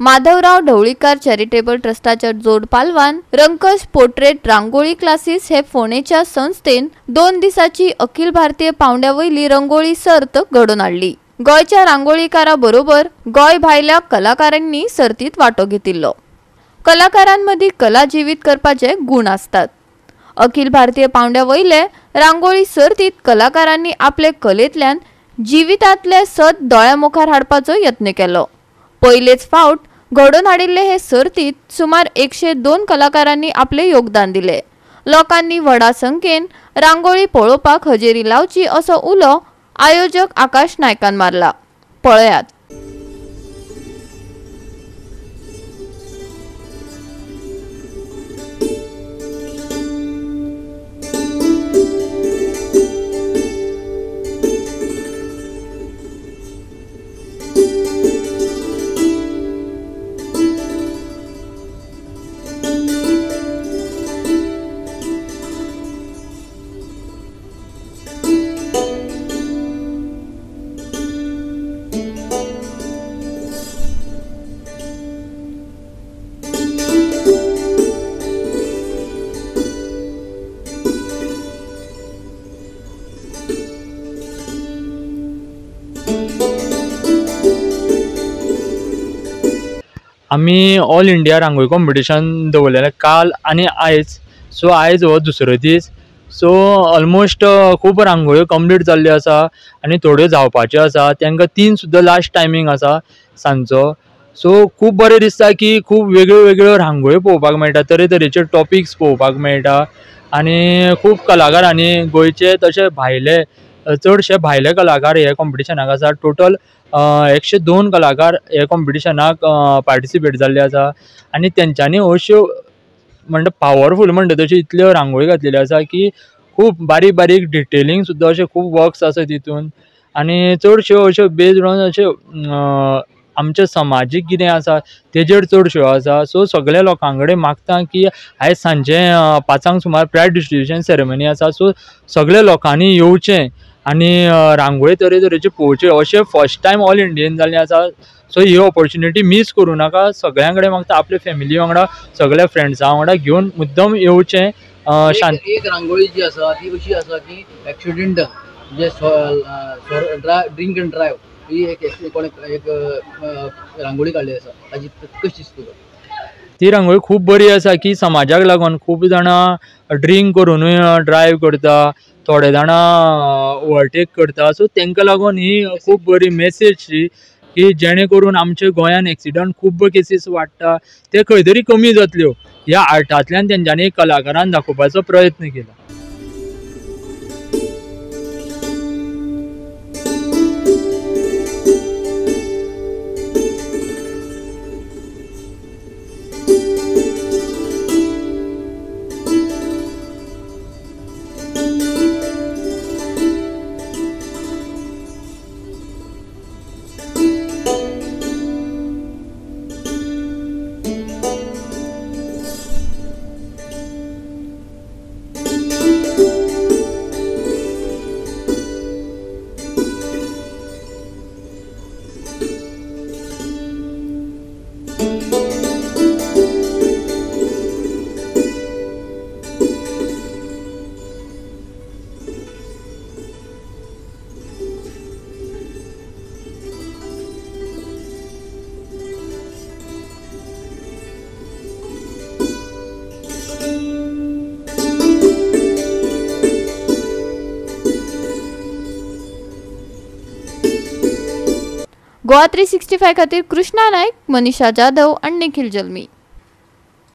Madhavrao Dhavalikar charitable ट्रस्टाच्या जोड पालवान रंकस portrait रांगोळी classes हे फोंडेच्या संस्थेन 2 दिसाची अखिल भारतीय पावंड्या वयली रंगोळी सर्त घडोवन हाडली. गोंयच्या रांगोळीकारा बरोबर गोंय भायल्या कलाकारांनी सर्तीत वांटो घेतिल्लो. कलाकारांमदीं कला जिवीत करपाचे गूण आसतात. अखिल भारतीय पावंड्या वयले रांगोळी सर्तीत कलाकारांनी आपले कलेंतल्यान जिवितांतले सत दोळ्या मुखार हाडपाचो यत्न केलो. पयलेच फावट घडोवन हाडिल्ले हे सर्तीत सुमार 102 कलाकारांनी आपले योगदान दिले. लोकांनी व्हडा संख्येन रांगोळी पळोवपाक हजेरी लावची असो उलो आयोजक आकाश नायकान मारला. पळयात. आमी ऑल इंडिया रांगोळी कॉम्पिटिशन दवरलेलें काल आनी आयज. सो आयज हो दुसरो दीस. सो ऑलमोस्ट खूब रांगोळ्यो कंप्लीट जाल्ल्यो आसा आनी थोड्यो जावपाच्यो आसा. तांकां 3 सुद्दां लास्ट टायमींग आसा सांजचो. सो खूब बरें दिसता की खूब वेगळ्यो वेगळ्यो रांगोळ्यो पळोवपाक मेळटा, तरेतरेचे टॉपिक्स पळोवपाक मेळटा आनी खूब कलाकारांनी गोंयचे तशे भायले, चडशे भायले कलाकार हे कॉम्पिटिशनाक आसा. टोटल 102 कलाकार हे कॉम्पिटिशनाक पार्टिसिपेट जाल्ले आसा आनी तेंच्यांनी अश्यो म्हणटा पावरफूल म्हणटा तश्यो इतल्यो रांगोळी घातलेल्यो आसा की खूब बारीक बारीक डिटेलिंग सुद्दां अशे खूब वर्क्स आसा तितून आनी चडश्यो अश्यो बेज्ड ऑन अश्यो आमचे समाजीक कितें आसा तेजेर चडश्यो आसा. सो सगळ्या लोकां कडेन मागता की आयज सांजे 5 सुमार प्रायज डिस्ट्रिब्युशन सेरेमनी आसा. सो सगळ्या लोकांनी येवचें आनी रांगोळी तरेतरेचे पळोवचे. अशें फर्स्ट टायम ऑल इंडियन जाल्लें आसा. सो ही ऑपॉर्च्युनिटी मीस करूं नाका. सगळ्यां कडेन मागता आपल्या फॅमिली वांगडा, सगळ्या फ्रेंड्सां वांगडा घेवन मुद्दम येवचें. शांत एक रांगोळी जी आसा ती अशी आसा की एक्सिडंट जे ड्रिंक एंड ड्रायव्ह ही एक एक रांगोळी काडली आसा, ताजी कशी दिसता तुका? ती रांगोळी खूब बरी आसा की समाजाक लागून खूब जाणां ड्रिंक करुनूय ड्रायव्ह करता, थोडे जाणां ओवरटेक करता. सो तांकां लागून ही खूब बरी मॅसेज शी की जेणे करून आमच्या गोंयान एक्सिडंट खूब केसीस वाडटा ते खंय तरी कमी जातल्यो. ह्या आर्टांतल्यान तेंच्यांनी कलाकारान दाखोवपाचो प्रयत्न केला. गोवा 365 खातीर कृष्णा नायक, मनीषा जाधव आणि निखिल जल्मी.